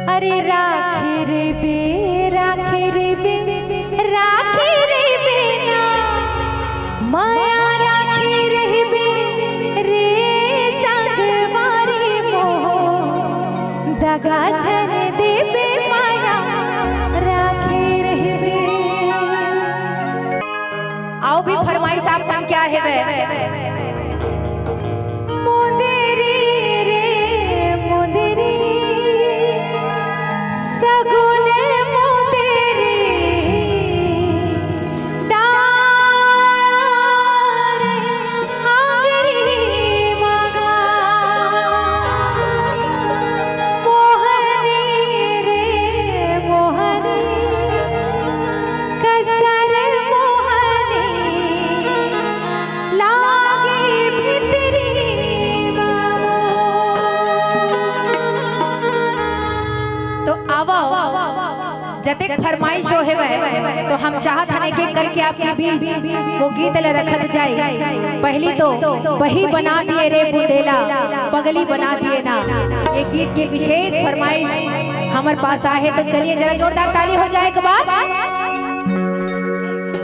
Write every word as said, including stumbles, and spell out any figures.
अरे राखे रहिबे, राखे रहिबे, राखे रहिबे ना, मया राखे रहिबे रे संगवारी मोर, दगा झन देबे मया राखे रहिबे। अउ भी फरमाइश आप मन के आहे बे। मुंदरी रे मुंदरी, सगुन मुंदरी, डार आंगरी मगा। मोहनी रे मोहनी, कसर मोहनी लागे भितरी बाबू। तो आवा, जतेक फरमाइश हो हे वह, तो हम चाहत हन एक एक करके आपके बीच वो गीत ल रखत जाए। पहली तो बही बना दिए रे बुंदेला, पगली बना दिए ना, ये गीत के विशेष फरमाइश हमर पास आहे। तो चलिए जरा जोरदार ताली हो जाए एक बार।